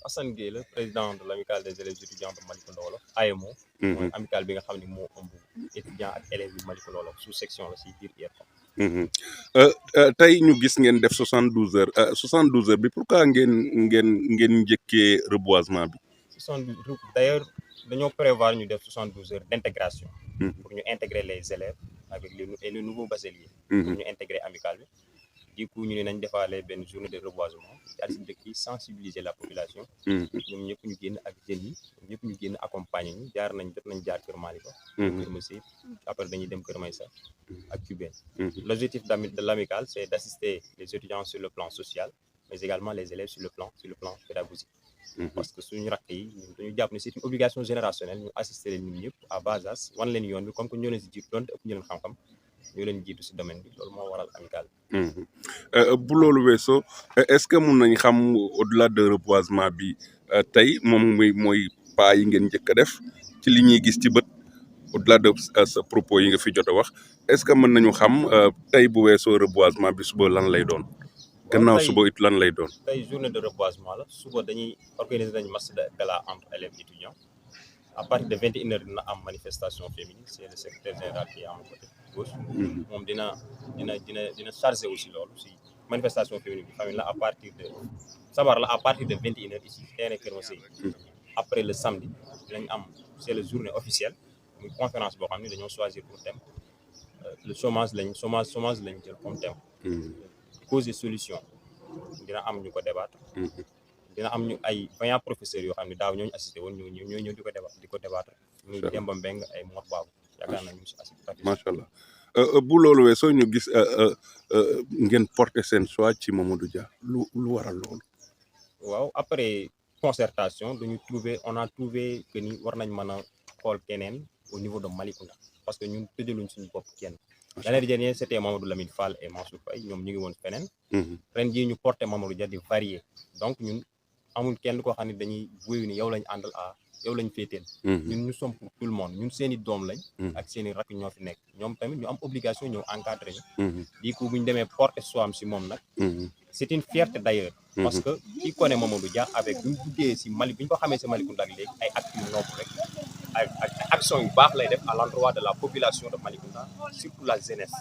Assane Gueye la président de l'amicale des élèves étudiants de Malicounda Wolof AEMO. mooy amicale bi nga xam ne moo ëmb étudiants ak élèves yu Malicounda Wolof sous section la si biir IEF. tey ñu gis ngeen def 72 heures 72 heures bi pourquoi ngeen njëkkee reboisement bi. 72 d'ailleurs dañoo prévoir ñu def 72 heures d'intégration. pour ñu intégrer les élèves avec les nouveaux bacheliers. pour ñu intégrer amicale bi. du coup ñu ne nañ defaale benn journée de reboisement ci dëkk yi sensibiliser la population. ñoom ñëpp ñu génn ak jeunes yi ñoom ñëpp ñu génn accompagner ñu jot nañ jaar Kër Malika. Kër Massir après dañuy dem Kër Maysa ak Cubène. L'objectif de l'amicale c'est d'assister les étudiants sur le plan social mais également les élèves sur le plan pédagogique. parce que suñu rakk yi ñun dañu jàpp ne c'est une obligation générationnelle ñu assister leen ñun ñëpp à bas âge wan leen yoon bi comme que ñoo leen si jiitu doon te ëpp ñu leen xam-xam ñoo leen jiitu si domaine bi loolu moo waral amicale bi. bu loolu weesoo est-ce que mun nañ xam au-delà de reboisement bi tey moom mooy pas yi ngeen njëkk a def ci li ñuy gis ci bët au-delà de sa propos yi nga fi jot a wax est-ce que mën nañu xam tey bu weesoo reboisement bi suba lan lay doon. gannaaw suba it lan lay doon. tey journée de reboisement la suba dañuy organiser nañu match de gala entre élèves étudiants à partir de 21h dina am manifestation féminine c'est le secrétaire général qui est à mon côté gauche. moom dina chargé aussi loolu si manifestation féminine bi famille la à partir de sabar la à partir de 21h ici terrain Kër Massir. après le samedi dinañ am c'est la journée officielle muy conférence boo xam ne dañoo choisir pour thème le chômage lañ jël comme thème. cause et solution dina am ñu ko débattre. dina am ñu ay 20 professeurs yoo xam ne daaw ñooñu assisté woon ñoo ñëw di ko débattre muy Demba Mbeng ay Mor Babou yaakaar naa ñu si assisté. macha allah bu loolu weesoo ñu gis ngeen porter seen choix ci Mamadou Dia lu waral loolu. waaw après concertation on a trouvé que ni war nañ mën a xool keneen au niveau de Malicounda parce que ñun tëjaluñ suñu bopp kenn. l'année dernière c'était Mamadou Lamine Fall et Mansour Faye ñoom ñu ngi woon feneen. ren jii ñu porté Mamadou Dia di varier donc ñun amul kenn koo xam ne dañuy wéyu ni yow lañ àndal yow lañ féeteel. ñun ñu sommes pour tout le monde ñun seen i doom lañ. ak seen i rakk ñoo fi nekk ñoom tamit ñu am obligation ñëw encadré ñu. di ko bu ñu demee porté soam si moom nag. c'est une fierté d'ailleurs. parce que ki connaît Mamadou Dia avec bu ñu duggee si Mali bi ñu ko xamee si Malicounda ak léegi ay actes yu noble rek. ak action yu baax lay def à l'endroit de la population de Malicounda surtout la jeunesse.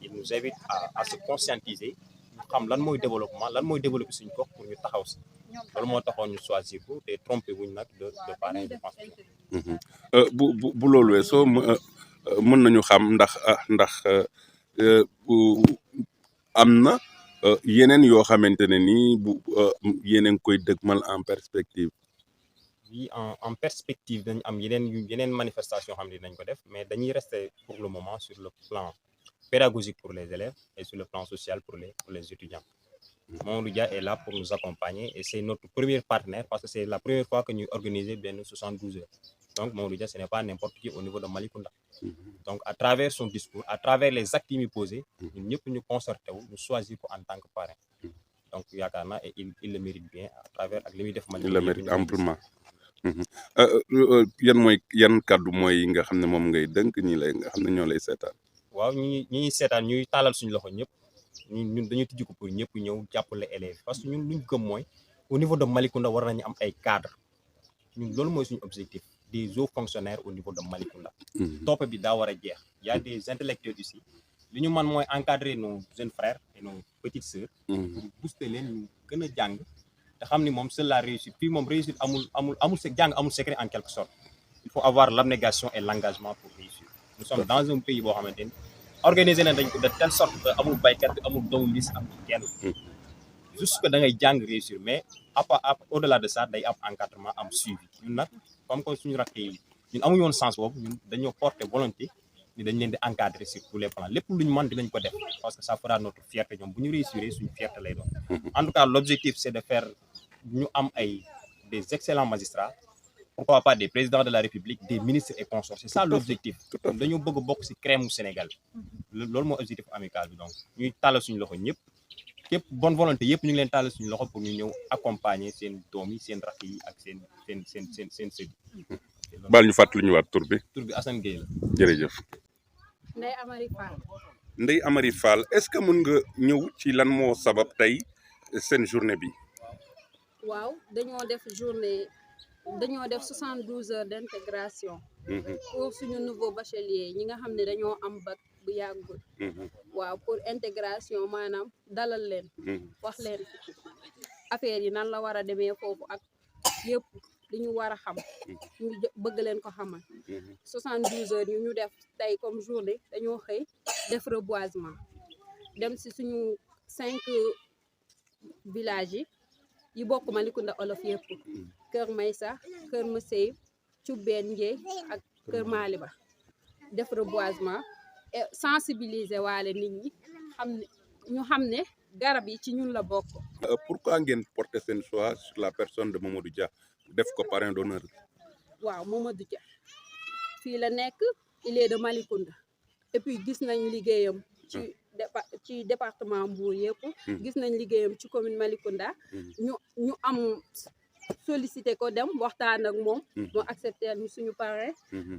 il nous invite à se conscientiser ñu xam lan mooy développement lan mooy développer suñu gox pour ñu taxaw si loolu moo taxoon ñu choisir ko te trompé wuñ nag de parrain je pense. bu loolu weesoo mën nañu xam ndax am na yeneen yoo xamante ne nii yéen a ngi koy dëgmal en perspective. oui en perspective dañ am yeneen manifestation xam ne dinañ ko def mais dañuy rester pour le moment sur le plan pédagogique pour les élèves et sur le plan social pour les étudiants. Mamadou Dia est là pour nous accompagner et c'est notre premier partenaire parce que c'est la première fois que ñuy organiser benn 72 heures donc Mamadou Dia ce n'est pas n'importe qui au niveau de Malicounda. donc à travers son discours à travers les actes yi muy posé ñun ñëpp ñu concerté wu ñu choisir ko en tant que parrain donc yaakaar naa et il le mérite bien à travers ak li muy def Malicounda. il le mérite amplement. yan kàddu mooy nga xam ne moom ngay dënk nga xam ne ñoo lay seetaan. waaw ñuy seetaan ñuy taalal suñu loxo ñëpp ñun dañuy tijji ko pour ñëpp ñëw jàppale élèves parce que ñun luñ gëm mooy au niveau de Malicounda war nañu am ay cadres ñun loolu mooy suñu objectif des hauts fonctionnaires au niveau de Malicounda. topp bi daa war a jeex y a des intellectuels ici li ñu man mooy encadrer nos jeunes frères et nos petites sœurs. pour booster leen ñu gën a jàng. te xam ni moom seule la réussite fii moom réussite amul jàng amul secret en quelque sorte il faut avoir l'abnégation et l'engagement pour réussir. nous sommes dans un pays boo xamante ni organisé nañ dañ ko de telle sorte que amul baykat amul doomu lis amul kenn. juste que da ngay jàng réussir mais au-delà de ça day am encadrement am suivi ñun nag comme que suñu rakk yi ñun amuñu woon sens boobu ñun dañoo porter volonté ni dañ leen di encadrer sur tous les plans lépp lu ñu mën dinañ ko def parce que ça fera notre fierté ñoom bu ñu réussir suñu fierté lay doon. en tout cas l'objectif c'est de faire ñu am des excellents magistrats pourquoi pas des présidents de la République des ministres et consorts c'est ça l'objectif dañoo bëgg a bokk ci crème Sénégal loolu mooy objectif amical bi donc ñuy tàllal suñu loxo ñëpp képp bonne volonté yëpp ñu ngi leen tàllal suñu loxo pour ñu ñëw accompagner seen doom yi seen rakk yi ak seen sëñ. baal ñu fàttali ñu waat tur bi. Assane Gueye la. jërëjëf. Ndeye Amary Fall est-ce que mën nga ñëw ci lan moo sabab tey seen journée bi. waaw dañoo def journée dañoo def 72 heures d'intégration pour suñu nouveau bachelier ñi nga xam ne dañoo am bac bu yàggul waaw pour intégration maanaam dalal leen wax leen affaire yi nan la war a demee foofu ak yëpp li ñu war a xam ñu bëgg leen ko xamal 72 heures yu ñu def tey comme journée dañoo xëy def reboisement dem si suñu 5 villages yi bokk Malicounda Olof yëpp Kër Maysa Kër Masey Cubbeen Njee ak Kër Maliba def reboisement et sensibiliser waale nit ñi xam ne ñu xam ne garab yi ci ñun la bokk. Pourquoi ngeen porter seen choix sur la personne de Mamadou Dia def ko parrain d'honneur? waaw Mamadou Dia fii la nekk il est de Malicounda et puis gis nañ liggéeyam ci département Mbour yëpp gis nañ liggéeyam ci commune Malicounda ñu am sollicité ko dem waxtaan ak moom moo accepté ñu suñu parrain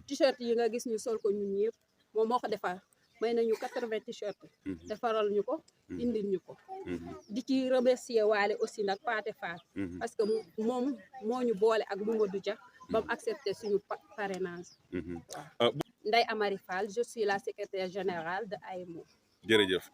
t-shirt yi nga gis ñu sol ko ñun yëpp moom moo ko defar may nañu 80 t-shirt defaral ñu ko indil ñu ko di ci remercier waale aussi nag Pathé Fall parce que moom moo ñu boole ak Mamadou Dia ba mu accepté suñu parrainage waaw Ndeye Amary Fall je suis la secrétaire générale de AEMO. jërëjëf.